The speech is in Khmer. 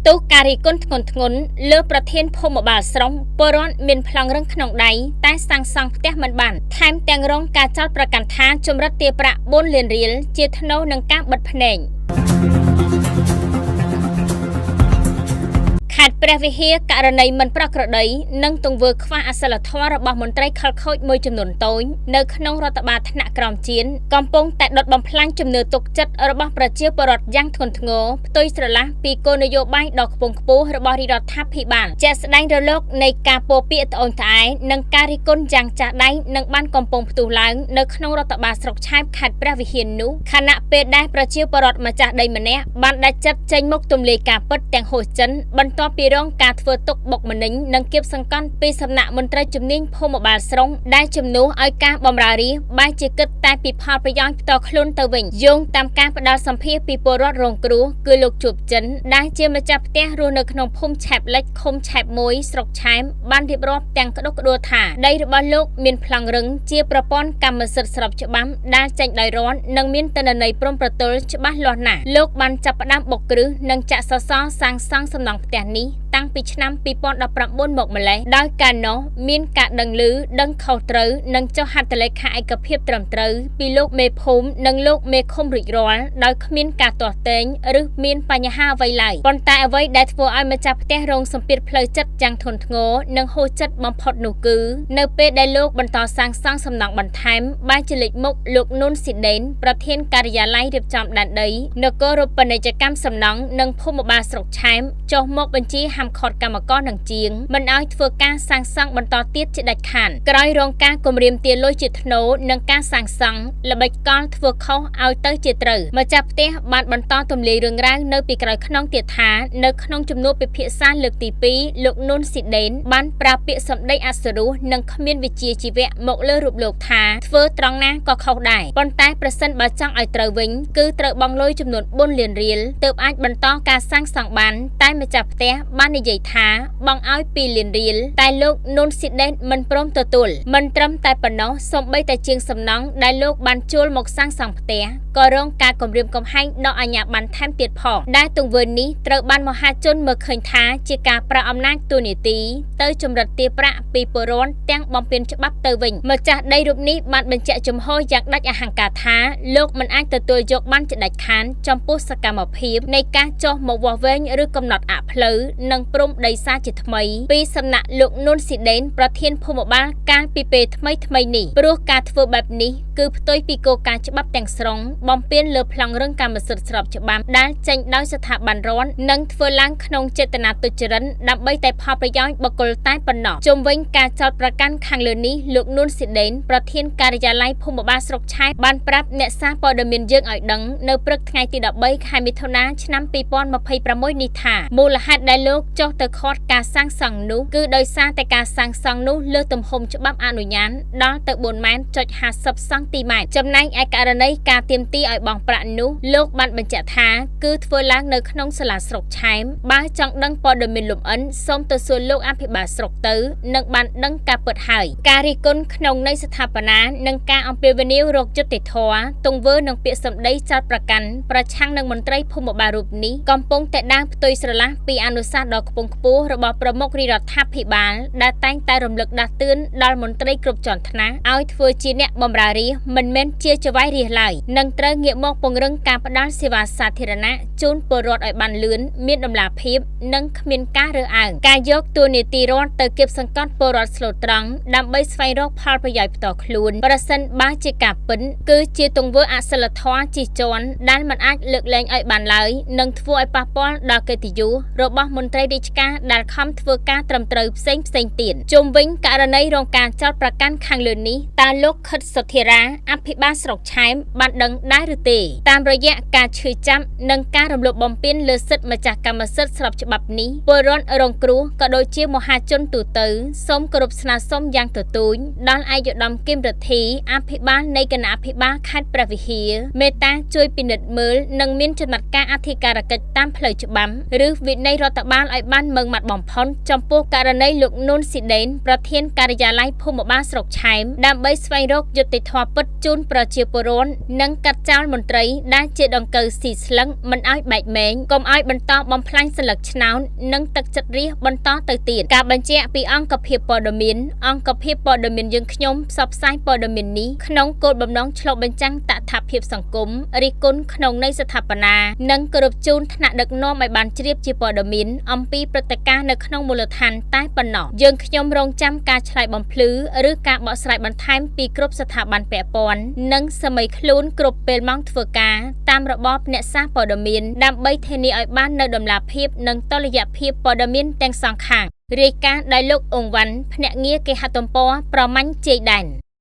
ផ្ទុះការរិះគន់ធ្ងន់ធ្ងរលើប្រធានភូមិបាលស្រុកពលរដ្ឋមានប្លង់រឹងក្នុងដៃតែសាងសង់ផ្ទះមិនបានថែមទាំងរងការចោទប្រកាន់ថាជំរិតទារប្រាក់4លានរៀលជាថ្នូរនឹងការបិទភ្នែកខេត្តព្រះវិហារករណីមិនប្រក្រតីនិងទង្វើខ្វះអសិលធម៌របស់មន្ត្រីខិលខូចមួយចំនួនតូចនៅក្នុងរដ្ឋបាលថ្នាក់ក្រោមជាតិកំពុងតែដុតបំផ្លាញជំនឿទុកចិត្តរបស់ប្រជាពលរដ្ឋយ៉ាងធ្ងន់ធ្ងរផ្ទុយស្រឡះពីគោលនយោបាយដ៏ខ្ពង់ខ្ពស់របស់រាជរដ្ឋាភិបាលជាក់ស្ដែងរលកនៃការពោពាក្យត្អូញត្អែនិងការរិះគន់យ៉ាងចាស់ដៃនឹងបានកំពុងផ្ទុះឡើងនៅក្នុងរដ្ឋបាលស្រុកឆែបខេត្តព្រះវិហារនោះខណៈពេលដែលប្រជាពលរដ្ឋម្ចាស់ដីម្នាក់បានដាច់ចិត្តចេញមកទម្លាយការពិតទាំងហួសចិនបន្ទាប់ពីរងការធ្វើទុកបុកម្នេញនិងគៀបសង្កត់ពីសំណាក់មន្ត្រីជំនាញភូមិបាលស្រុងដែលជំនួសឲ្យការបម្រើរាស្ត្របែរជាគិតតែពីផលប្រយោជន៍ផ្ទាល់ខ្លួនទៅវិញយោងតាមការផ្ដល់សម្ភារពីពលរដ្ឋរងគ្រោះគឺលោកជួបចិនដែលជាម្ចាស់ផ្ទះរស់នៅក្នុងភូមិឆែបលិចឃុំឆែបមួយស្រុកឆែមបានរៀបរាប់ទាំងក្តុកក្តួលថាដីរបស់លោកមានប្លង់រឹងជាប្រព័ន្ធកម្មសិទ្ធិស្របច្បាប់ដែលចេញដោយរដ្ឋនិងមានទិន្នន័យព្រំប្រទល់ច្បាស់លាស់ណាស់លោកបានចាប់ផ្ដើមបុកគ្រឹះនិងចាក់សសរសាងសង់សំណង់ផ្ទះនេះតាំងពីឆ្នាំ2019មកម្លេះដោយកាលនោះមានការដឹងឮដឹងខុសត្រូវនិងចុះហត្ថលេខាឯកភាពត្រឹមត្រូវពីលោកមេភូមិនិងលោកមេឃុំរួចរាល់ដោយគ្មានការទាស់ទែងឬមានបញ្ហាអ្វីឡើយប៉ុន្តែអ្វីដែលធ្វើឲ្យម្ចាស់ផ្ទះរងសម្ពាធផ្លូវចិត្តយ៉ាងធ្ងន់ធ្ងរនិងហួសចិត្តបំផុតនោះគឺនៅពេលដែលលោកបន្តសាងសង់សំណង់បន្ថែមបែរជាលេចមុខលោកនួនស៊ីដេនប្រធានការិយាល័យរៀបចំដែនដីនគររូបនីយកម្មសំណង់និងភូមិបាលស្រុកឆែមចុះមកបញ្ជាហាមឃាត់កម្មករនិងជាងមិនឲ្យធ្វើការសាងសង់បន្តទៀតជាដាច់ខាតក្រោយរងការគំរាមទារលុយជាថ្នូរនឹងការសាងសង់ល្បិចកលធ្វើខុសឲ្យទៅជាត្រូវម្ចាស់ផ្ទះបានបន្តទម្លាយរឿងរ៉ាវនៅពីក្រោយខ្នងទៀតថានៅក្នុងជំនួបពិភាក្សាលើកទី2លោកនួនស៊ីដេនបានប្រើពាក្យសម្ដីអសុរោះនិងគ្មានវិជ្ជាជីវៈមកលើរូបលោកថាធ្វើត្រង់ណាក៏ខុសដែរប៉ុន្តែប្រសិនបើចង់ឲ្យត្រូវវិញគឺត្រូវបង់លុយចំនួន4លានរៀលទើបអាចបន្តការសាងសង់បានតែម្ចាស់ផ្ទះបាននិយាយថាបង់ឲ្យ2លានរៀលតែលោកនួនស៊ីដេនមិនព្រមទទួលមិនត្រឹមតែប៉ុណ្ណោះសូម្បីតែជាងសំណង់ដែលលោកបានជួលមកសាងសង់ផ្ទះក៏រងការគំរាមកំហែងដល់អាជ្ញាប័ណ្ណថែមទៀតផងដែលទង្វើនេះត្រូវបានមហាជនមើលឃើញថាជាការប្រើអំណាចតួនាទីទៅជំរិតទារប្រាក់ពីពលរដ្ឋទាំងបំពានច្បាប់ទៅវិញម្ចាស់ដីរូបនេះបានបញ្ជាក់ជំហរយ៉ាងដាច់អហង្ការថាលោកមិនអាចទទួលយកបានជាដាច់ខានចំពោះសកម្មភាពនៃការចុះមកវាស់វែងឬកំណត់អផ្លូវនិងព្រំដីសាជាថ្មីពីសំណាក់លោកនួនស៊ីដេនប្រធានភូមិបាលកាលពីពេលថ្មីៗនេះព្រោះការធ្វើបែបនេះគឺផ្ទុយពីគោលការណ៍ច្បាប់ទាំងស្រុងបំពានលើប្លង់រឹងកម្មសិទ្ធិស្របច្បាប់ដែលចេញដោយស្ថាប័នរដ្ឋនិងធ្វើឡើងក្នុងចេតនាទុច្ចរិតដើម្បីតែផលប្រយោជន៍បុគ្គលតែប៉ុណ្ណោះជុំវិញការចោទប្រកាន់ខាងលើនេះលោកនួនស៊ីដេនប្រធានការិយាល័យភូមិបាលស្រុកឆែបបានប្រាប់អ្នកសារព័ត៌មានយើងឲ្យដឹងនៅព្រឹកថ្ងៃទី13ខែមិថុនាឆ្នាំ2026នេះថាមូលហេតុដែលលោកចុះទៅឃាត់ការសាងសង់នោះគឺដោយសារតែការសាងសង់នោះលើសទំហំច្បាប់អនុញ្ញាតដល់ទៅ4.50 ម៉ែត្រសង់ទីម៉ែត្រចំណែកឯករណីការទាមទារឲ្យបង់ប្រាក់នោះលោកបានបញ្ជាក់ថាគឺធ្វើឡើងនៅក្នុងសាលាស្រុកឆែមបើចង់ដឹងព័ត៌មានលម្អិតសូមទៅសួរលោកអភិបាលស្រុកទៅនឹងបានដឹងការពិតហើយការរិះគន់ក្នុងន័យស្ថាបនានិងការអំពាវនាវរកយុត្តិធម៌ទង្វើនិងពាក្យសម្ដីចោទប្រកាន់ប្រឆាំងនឹងមន្ត្រីភូមិបាលរូបនេះកំពុងតែដើរផ្ទុយស្រឡះពីអនុសាសន៍ដ៏ខ្ពង់ខ្ពស់របស់ប្រមុខរាជរដ្ឋាភិបាលដែលតែងតែរំលឹកដាស់តឿនដល់មន្ត្រីគ្រប់ជាន់ថ្នាក់ឲ្យធ្វើជាអ្នកបម្រើរាស្ត្រមិនមែនជាចៅហ្វាយរាស្ត្រឡើយនិងត្រូវងាកមកពង្រឹងការផ្ដល់សេវាសាធារណៈជូនពលរដ្ឋឲ្យបានលឿនមានតម្លាភាពនិងគ្មានការរើសអើងការយកតួនាទីរដ្ឋទៅគៀបសង្កត់ពលរដ្ឋស្លូតត្រង់ដើម្បីស្វែងរកផលប្រយោជន៍ផ្ទាល់ខ្លួនប្រសិនបើជាការពិតគឺជាទង្វើអសិលធម៌ជិះជាន់ដែលមិនអាចលើកលែងឲ្យបានឡើយនិងធ្វើឲ្យប៉ះពាល់ដល់កិត្តិយសរបស់មន្ត្រីរាជការដែលខំធ្វើការត្រឹមត្រូវផ្សេងទៀតជុំវិញករណីរងការចោទប្រកាន់ខាងលើនេះតើលោកខិតសុធិរាអភិបាលស្រុកឆែមបានដឹងដែរឬទេតាមរយៈការឈឺចាប់និងការរំលោភបំពានលើសិទ្ធិម្ចាស់កម្មសិទ្ធិស្របច្បាប់នេះពលរដ្ឋរងគ្រោះក៏ដូចជាមហាជនទូទៅសូមគោរពស្នើសុំយ៉ាងទទូចដល់ឯកឧត្តមគឹមរិទ្ធីអភិបាលនៃគណៈអភិបាលខេត្តព្រះវិហារមេត្តាជួយពិនិត្យមើលនិងមានចំណាត់ការអធិការកិច្ចតាមផ្លូវច្បាប់ឬវិន័យរដ្ឋបាលឲ្យបានម៉ឺងម៉ាត់បំផុតចំពោះករណីលោកនួនស៊ីដេនប្រធានការិយាល័យភូមិបាលស្រុកឆែមដើម្បីស្វែងរកយុត្តិធម៌ ពិតជូនប្រជាពលរដ្ឋនិងកាត់ចោលមន្ត្រីដែលជាដង្កូវស៊ីស្លឹកមិនឲ្យបែកមែងកុំឲ្យបន្តបំផ្លាញសន្លឹកឆ្នោតនិងទឹកចិត្តរាស្ត្របន្តទៅទៀតការបញ្ជាក់ពីអង្គភាពព័ត៌មានអង្គភាពព័ត៌មានយើងខ្ញុំផ្សព្វផ្សាយព័ត៌មាននេះក្នុងគោលបំណងឆ្លុះបញ្ចាំងតថភាពសង្គមរិះគន់ក្នុងន័យស្ថាបនានិងគោរពជូនថ្នាក់ដឹកនាំឲ្យបានជ្រាបជាព័ត៌មានអំពីព្រឹត្តិការណ៍នៅក្នុងមូលដ្ឋានតែប៉ុណ្ណោះយើងខ្ញុំរងចាំការឆ្លើយបំភ្លឺឬការបកស្រាយបន្ថែមពីគ្រប់ស្ថាប័នពាក់ព័ន្ធនិងសាមីខ្លួនគ្រប់ពេលម៉ោងធ្វើការតាមរបបអ្នកសារព័ត៌មានដើម្បីធានាឲ្យបាននូវតម្លាភាពនិងតុល្យភាពព័ត៌មានទាំងសងខាងរាយការណ៍ដោយលោកអង្វ៉ាន់ភ្នាក់ងារគេហទំព័រប្រមាញ់ជ័យដែន។